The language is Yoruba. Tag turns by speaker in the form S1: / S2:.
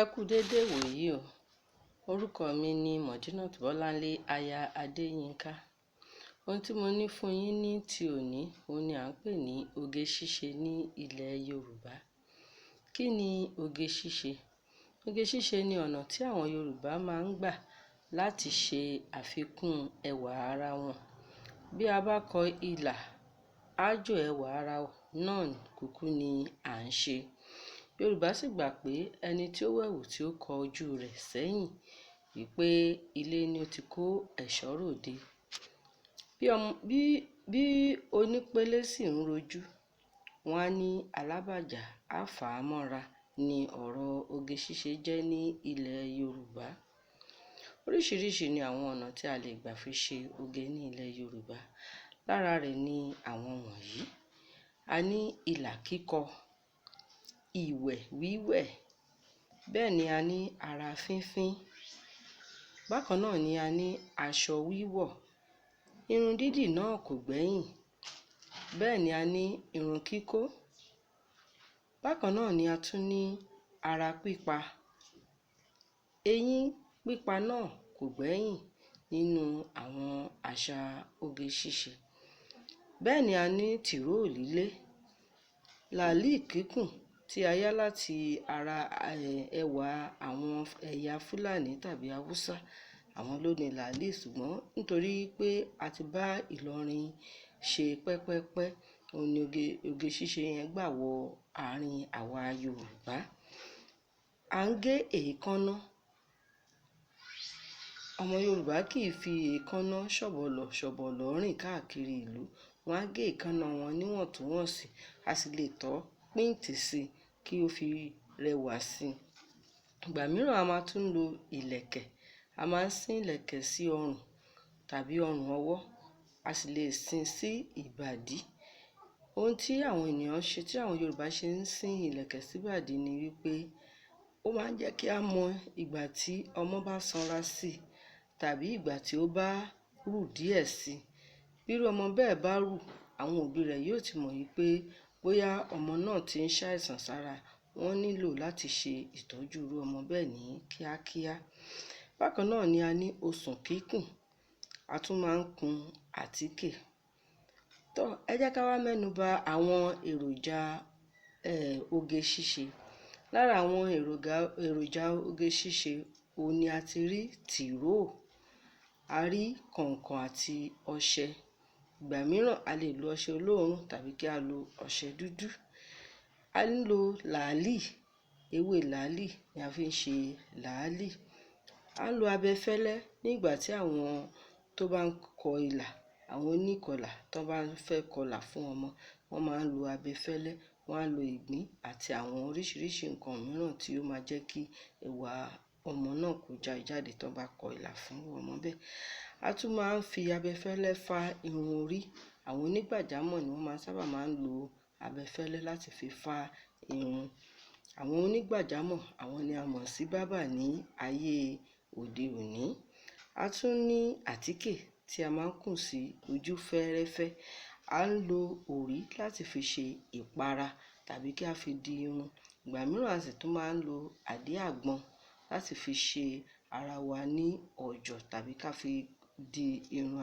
S1: Ẹ kú dédé ìwòyí o. Orúkọ mi ni Mọ̀dínàt Bọ́láńlé aya Adéyínká. Ohun tí mo ní fún yín ní ti òní, òhun ni à ń pè ní oge ṣíṣe ní ilẹ̀ Yorùbá. Kí ni oge ṣíṣe? Oge ṣíṣe ni ọ̀nà tí àwọn Yorùbá máa ń gbà láti ṣe àfikún ẹwà ara wọn. Bí a bá kọ ilà, ájò ẹwà ara náà kúkú ni à ń ṣe. Yorùbá sì gbà pé ẹni tí ó wẹ̀wù tí ó kọ ojú rẹ̀ sẹ́yìn wí pé ilé ni ó ti kó ẹ̀ṣọ́ ròde. Bí onípélé sì ń rojú, wọ́n á ní alábàjá á fà á mọ́ra ni ọ̀rọ̀ oge ṣíṣe jẹ́ ní ilẹ̀ Yorùbá. Oríṣiríṣi ni àwọn ọ̀nà tí a lè gbà fi ṣe oge ní ilẹ̀ Yorùbá. Lára rẹ̀ ni àwọn wọ̀nyí: a ní ilà kíkọ, ìwẹ̀ wíwẹ̀, bẹ́ẹ̀ ni a ní ara fínfín. Bákan náà ni a ní aṣọ wíwọ̀, irun dídì náà kò gbẹ́yìn, bẹ́ẹ̀ ni a ní irun kíkó. Bákan náà ni a tún ní ara pípa, eyín pípa náà kò gbẹ́yìn nínú àwọn àṣà oge ṣíṣe. Bẹ́ẹ̀ ni a ní tìróò lílé, làálì kíkùn tí a yá láti ara ẹwà àwọn ẹ̀yà Fúlàní tàbí Haúsá, àwọn ló ni làálì, ṣùgbọ́n nítorí pé a ti bá Ìlọrin ṣe pẹ́pẹ́pẹ́, òhun ni oge ṣíṣe yẹn gbà wọ àárín àwa Yorùbá. À ń gé èékánná. Ọmọ Yorùbá kì í fi èékánná ṣọ̀bọ̀lọ̀ ṣọ̀bọ̀lọ̀ rìn káàkiri ìlú. Wọ́n á gé èékánná wọn níwọ̀ntúnwọ̀nsì, a sì lè tọ́ píǹtì sí i kí ó fi rẹwà sí i. Ìgbà mìíràn, a máa tún lo ìlẹ̀kẹ̀. A máa ń sín ìlẹ̀kẹ̀ sí ọrùn tàbí ọrùn ọwọ́, a sì lè sín sí ìbàdí. Ohun tí àwọn ènìyàn ṣe tí àwọn Yorùbá ṣe ń sín ìlẹ̀kẹ̀ síbàdí ni wí pé ó máa ń jẹ́ kí á mọ ìgbà tí ọmọ bá sanra sí tàbí ìgbà tí ó bá rù díẹ̀ sí. Bírú ọmọ bẹ́ẹ̀ bá rù, àwọn òbí rẹ̀ yóò ti mọ̀ wí pé bóyá ọmọ náà ti ń ṣàìsàn sára, wọ́n nílò láti ṣe ìtọ́jú irú ọmọ bẹ́ẹ̀ ní kíákíá. Bákan náà ni a ní osùn kíkùn, a tún máa ń kun àtíkè. Tọ́ ẹ jẹ́ ká wá mẹ́nu ba àwọn èròjà oge ṣíṣe. Lára àwọn èròjà oge ṣíṣe, òhun ni a ti rí tìróò, a rí kàǹkàn àti ọṣẹ. Ìgbà mìíràn, a lè lo ọṣẹ olóòórùn tàbí kí á lo ọṣẹ dúdú. A ń lo làálì, ewé làálì ni a fi ń ṣe làálì. À ń lo abẹfẹ́lẹ́ nígbà tí àwọn tó bá ń kọ ilà, àwọn oníkọlà tán bá fẹ́ kọlà fún ọmọ, wọ́n máa ń lo abẹfẹ́lẹ́, wọ́n á lo ìgbín àti àwọn oríṣiríṣi nǹkan mìíràn tí ó máa jẹ́ kí ẹwà ọmọ náà kó jáde tán bá kọ ilà fún ọmọ bẹ́ẹ̀. A tún máa ń fi abẹfẹ́lẹ́ fá irun orí. Àwọn onígbàjámọ̀ ni wọ́n sábà máa ń lo abẹfẹ́lẹ́ láti fi fá irun. Àwọn onígbàjámọ̀, àwọn ni a mọ̀ sí bábà ní ayé òde òní. A tún ní àtíkè tí a máa ń kùn sí ojú fẹ́ẹ́rẹ́fẹ́. À ń lo òrí láti fi ṣe ìpara tàbí kí á fi di irun. Ìgbà mìíràn, a sì tún máa ń lo àdí àgbọn láti fi ṣe ara wa ní ọ̀jọ̀ tàbí ká fi di irun.